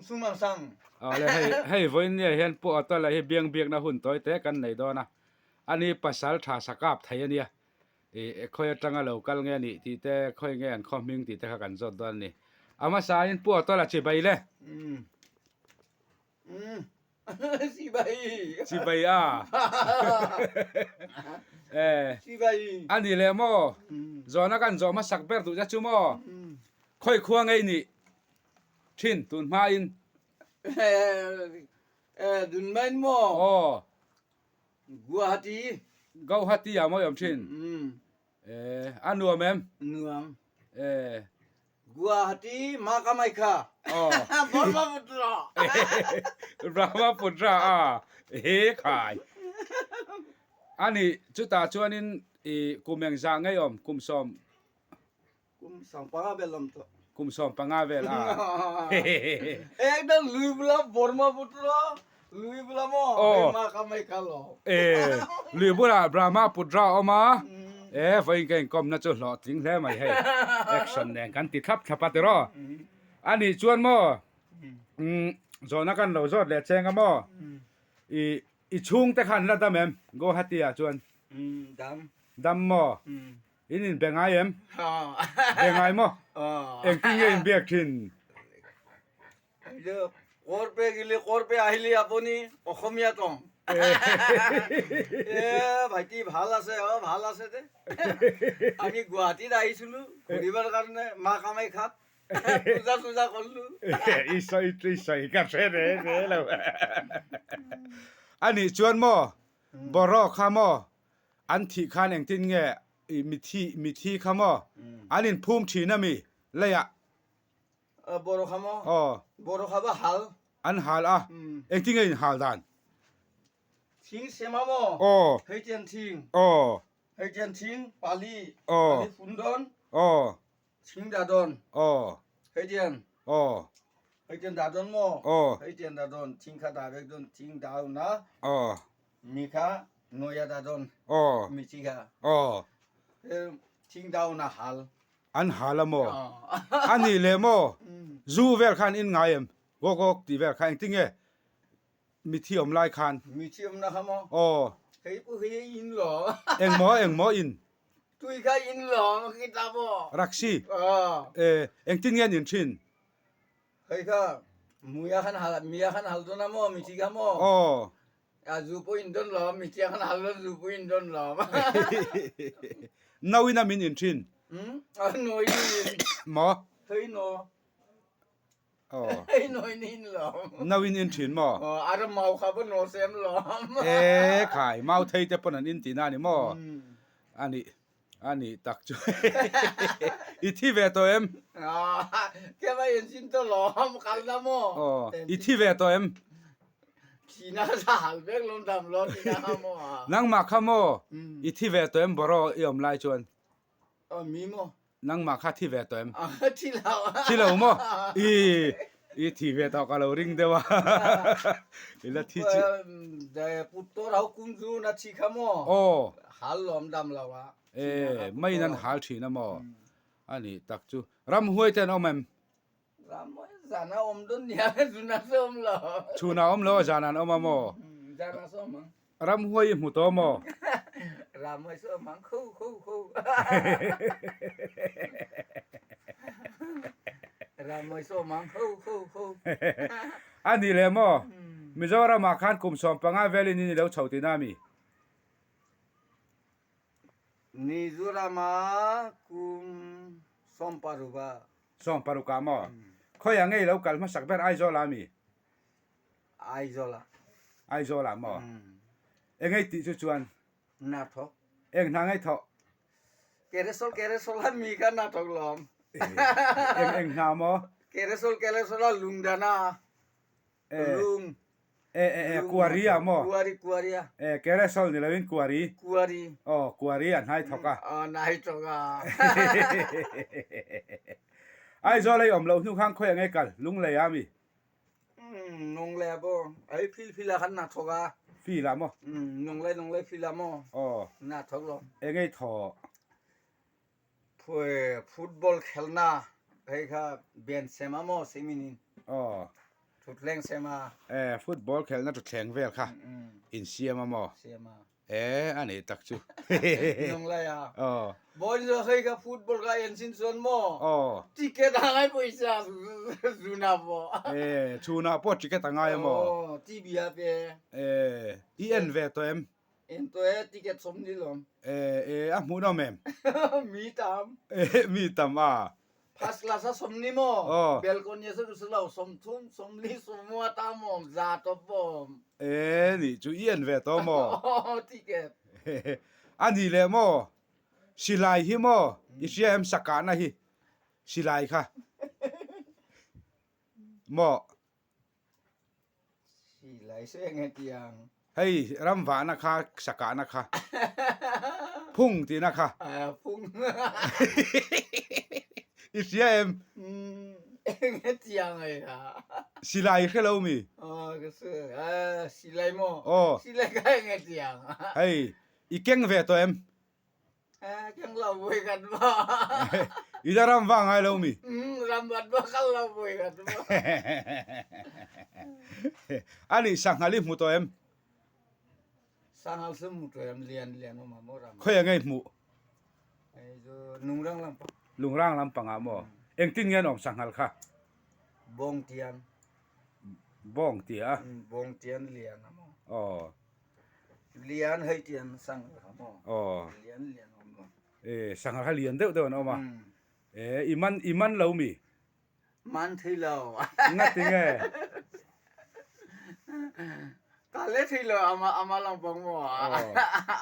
Sumangsang. Awle hei hei vawinia hian Pu Atala hi biang biakna hun tawi te kan nei dawn a, ani pasal tha sa kap thei ania, ih khawi atanga lo kal nge anih tih te khawi nge an khaw hming tih te kha kan zawt dawn a ni. A hmasa in Pu Atala chibai le. Chibai. Chibai a. Eh. Chibai. Ani le maw? Zawhna kan zawh hmasak ber duh te chu maw? Khawi khua ngei nih thin tun hmain. Dun hmain maw? Aw. Guwahati. Guwahati ah maw i awm thin? Eh, a nuam em? Nuam. Eh. Guwahati ma ka mai kha. Aw. Brahmaputra. Brahmaputra a he khai. Ani chutah chuanin i kum engzah ngei awm kum sawm Kum 15 vel awm tawh. Kum 15 vel a. Ekdam lui bula Brahmaputra lui bula maw hei ma ka mai kha lo. E lui bulah Brahmaputra a awm a. E vawiin ka inkawmna chu hlawhtling hle mai hei. Action nen kan ti thlap thlap a tiraw. Anih chuan maw zawhna kan lo zawt leh cheng a maw. I i chhungte kha an la dam em Guwahati ah chuan? Dam. Dam maw? In inbe ngai em? Be ngai maw? Engtin nge inbiak thin? Kawr pe gili kawr pe ahili apuni Asamiya tawng. এ ভাইটি ভাল আছে অ ভাল আছে দে আমি গুৱাহাটীত আহিছিলো ঘূৰিবৰ কাৰণে মা কামাখ্যাত পূজা চূজা কৰিলো Anih chuan maw Boro kha maw An thih khan engtin nge i mithi mithi kha maw an inphum thin a mi leiah? Boro kha maw? Aw. Boro kha va hal. An hal a, engtin nge in hal dan? Thing sem a maw? Aw. Hei tian thing. Aw. Hei tian thing pali. Aw. Pali fun dawn. Aw. Thing dah dawn. Aw. Hei tian. Aw. Hei tian dah dawn maw? Aw. Hei tian dah dawn thing kha dah vek dawn thing dah na. Aw. Mi kha noya da dawn. Aw. Mi chi kha. Aw. Thing dau na hal. An hal a maw? A nih leh maw? Zu vel khan in ngai em? Wok wok tih vel kha engtin nge mithi awm lai khan? Mithi awm na kha maw? Aw. Hei pu hei in lo. Eng maw eng maw in? Tui kha in lo kita maw? Raksi. Aw. Eh engtin nge an in thin? Hei kha muia khan hal mia khan hal dawn a maw mithi kha maw? Aw. A zu pawh in dawn lawm, mi chiang an hal dawn zu pawh in dawn lawm. No in a min in thin. A no in in. Maw? Hei no. Aw. Hei no in in lawm. No in in thin maw? Aw, a mau kha pawh no sem lawm. E khai, mau thei te pawn an in tihna a ni maw? A nih, a nih tak chu. I thi ve tawh em? Kema in sin tawh lawm, kal na maw? Aw, i thi ve tawh em? Nangmah kha maw i thi ve tawh em bawraw i awm lai chuan? Nangmah kha thi ve tawh em? Thi lo maw? I i thi ve tawh ka lo ring deuh a. I la thi chi. Aw. E maiin an hal thin a maw? A nih tak chu. Ramhuai te an awm em? Zan a awm dawn nia chhun a sawm lo. Chhun a awm lo a zan an awm a maw? Zan a sawm ang. Ramhuai i hmu tawh maw? Ramhuai sawm ang khu khu khu. Ramhuai sawm ang khu khu khu. A nih leh maw? Mizoramah khan kum 15 velin in i lo chho tihna a mi? Mizorama kum 16 a. 16 ah maw? Khawiah nge i lo kal hmasak ber Aizawl ah mi? Aizawl ah. Aizawl ah maw? Eng ei tih chu chuan? Hna thawk. Eng hna ngei thawk? Keresol keresol a mi kha hna thawk lawm. Eng eng hna maw? Keresol keresol a lungdan a. Lung. E e e kuari a maw? Kuari kuari a. E keresol ni loin kuari. Kuari. Aw kuari a hnai thawk a. Aw hnai thawk a. Aizawl ei awm loh hnu khan khawi ang ei kal Lunglei a mi? Lunglei a pawh ei fil fil a khan hna thawk a. Fil a maw? Lunglei Lunglei fil a maw? Aw. Hna thawk lo. Eng ei thaw? Football khelna hei kha ben sem a maw seminin. Aw. Thutthleng siam a. E, football khelhna thutthleng vel kha in siam a maw? Siam a. E, a nih tak chu. Nung lai a. Aw. Vawiin chu hei ka football ka en chin chuan maw? Aw. Ticket a ngai pawisa zunah pawh. E, chhunah pawh ticket a ngai a maw? Aw, TV a pe. E, i en ve tawh em? En tawh e, ticket sawmni lawm. E, e, a hmuhnawm em? Mi tam. E, mi tam a. First class a sawmni maw? Aw. Balcony a sawi lo, sawmthum, sawmli, sawmua tam awm, za tawp awm. E, nih chu i en ve tawh maw? Aw, ticket. A nih leh maw? Silai hi maw? I hria em sakahna hi? Silai kha. Maw? Silai se enge tiang. Hei ramvahna kha sakahna kha. Phung tihna kha. Phung. I hria em? Enge tiang ai kha. Silai i hre lo mi? Aw ka hre. Silai maw? Aw. Silai kha enge tiang. Hei i keng ve tawh em? Keng lo vui kan ba. I la ram va ngai lo mi? Ram bat ba kal lo vui kan ba. Ani sanghal i hmu tawh em? Sanghal chu hmu tawh em lian lian awm a maw ram. Khawi a ngei hmuh? Hei chu lungrang lampang. Lungrang lampang ah maw? Engtin nge an awm sanghal kha? Bawng tian. Bawng tia? Bawng tian lian a maw? Aw. Lian hei tian sanghal kha maw? Aw. Lian lian awm lo. E sanghal kha lian deuh deuh an awm a. E i man i man lo mi? Man thei lo. Nga ti nge? Kal le thei lo ama ama lang pang maw?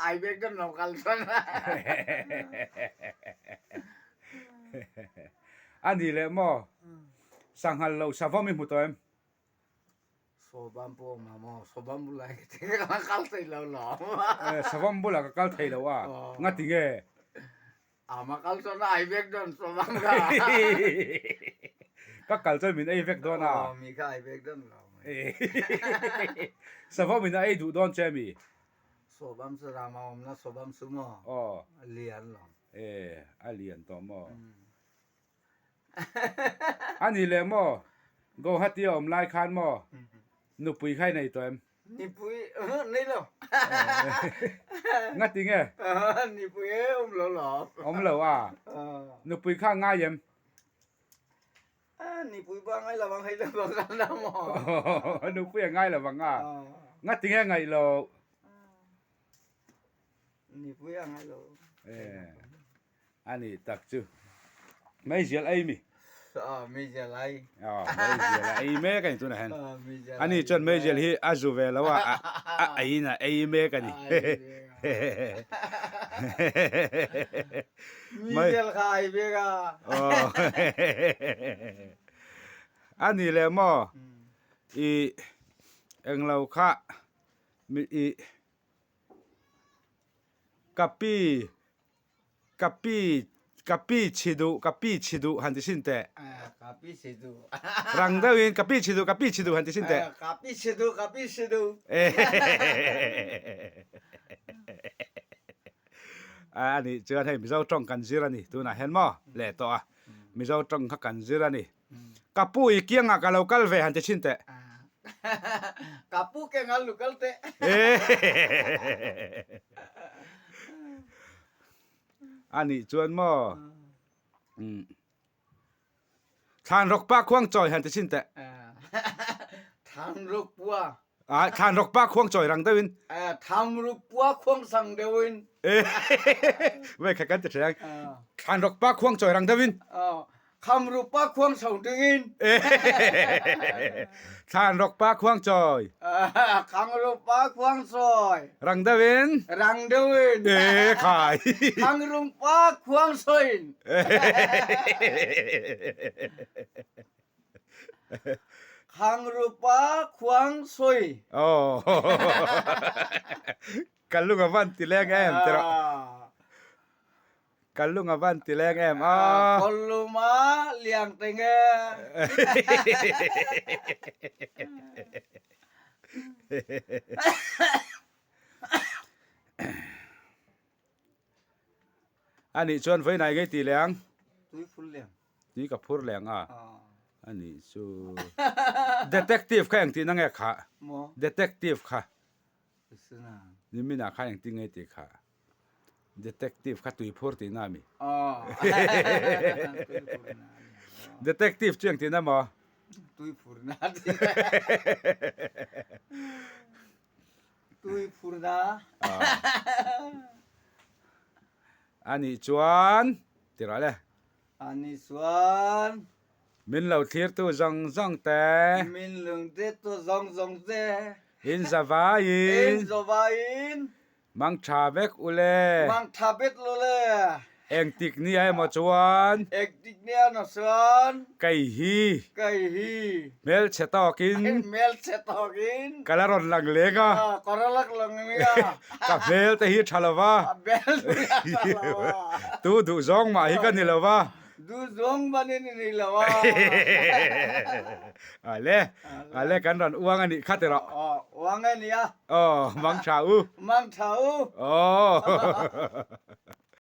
Ai bek dam lo kal chuan. Ani leh maw? Sanghal lo savawm i hmu tawh em? Sawbam pawh awm a maw? Sawbam bulah ka ti ka kal thei lo lawm. Sawbam bulah ka kal thei lo a, nga ti nge? Ama kal chuan a ei vek dawn sawbam kha. Ka kal chuan min ei vek dawn a. Aw, mi kha ei vek dawn lo. Sawbam in a ei duh dawn che mi? Sawbam chu rama awmna sawbam chu maw? Aw. Lian lawm. E, a lian tawh maw? A ni leh maw? Guwahati a awm lai khan maw? Nupui kha i nei tawh em? Nipui nei lo. Ngati nge? Nipui e awm lo lo. Awm lo a? Nupui kha ngai em? Nipui pawh a ngai lo ang hei lo bang khan a maw? Nupui a ngai lo ang a? Ngati nge ngaih loh? Nipui a ngai lo. A nih tak chu. Meizial ei mi? Aw, meizial ei. Aw, meizial a ei mek a ni tunah hian. A nih chuan meizial hi a zu ve lo a, a eiin a ei mek a ni. Meizial kha a ei mek a. Aw, a nih leh maw? I englo kha mi i Ka pi, ka pi, ka pi chhi duh, ka pi chhi duh han ti sin teh. Ka pi chhi duh. Rang deuhin ka pi chhi duh, ka pi chhi duh han ti sin teh. Ka pi chhi duh, ka pi chhi duh. A nih chuan hei Mizo tawng kan zir a ni tunah hian maw leh tawh a, Mizo tawng kha kan zir a ni. Ka pu i kiangah ka lo kal ve han ti chhin teh. Ka pu kengah lu kal teh. A nih chuan maw Thlan rawk pa khuang chawi han ti chhin teh. Thlan rawk pua. Ah, thlan rawk pa khuang chawi rang deuhin. Thlan rawk pua khuang sang deuhin. Wei kha kan ti ṭheng. Thlan rawk pa khuang chawi rang deuhin. Kham rawk pa khuang sang deuhin. Thlan rawk pa khuang chawi. Kham rawk pa khuang chawi. Rang deuhin. Rang deuhin. E khai. Khang rawk pa khuang chawiin. Khangrupa khuang sawi. Aw. Ka lung a van ti leng em ti rawh. Ka lung a van ti leng em a. Kawlluma liang teng e. A nih chuan vawi nai ngei ti leh ang. Tui phur leng. Tui ka phur leng a. Anih chu. Detective kha engtihna nge kha? Detective kha. Niminah khan engtin nge tih kha? Detective kha tuiphur tihna a mi? Detective chu engtihna maw? Tuiphurna Tuiphurna. Anih chuan tirah le. Anih chuan. Min lo thlirtu zawng zawng te. Min lo thlirtu zawng zawng te. In zavaiin. In zavaiin. Mang tha vek u le. Mang tha vek u le. Engtik nia emaw chuan. Engtik nia emaw chuan. Kei hi. Kei hi. Hmelchhe tawkin. Hmelchhe tawkin. Ka la rawn lang leng a. Ka la rawn lang leng a. Ka hmel te hi tha lo va. Ka hmel te hi tha lo va. Tu duh zawng mah hi ka ni lo va. Duh zawng mah ni ni lo va. Ale, ale kan rawn uang a nih kha tiraw. Aw, uang a nia. Aw, mang tha u. Mang tha u. Aw.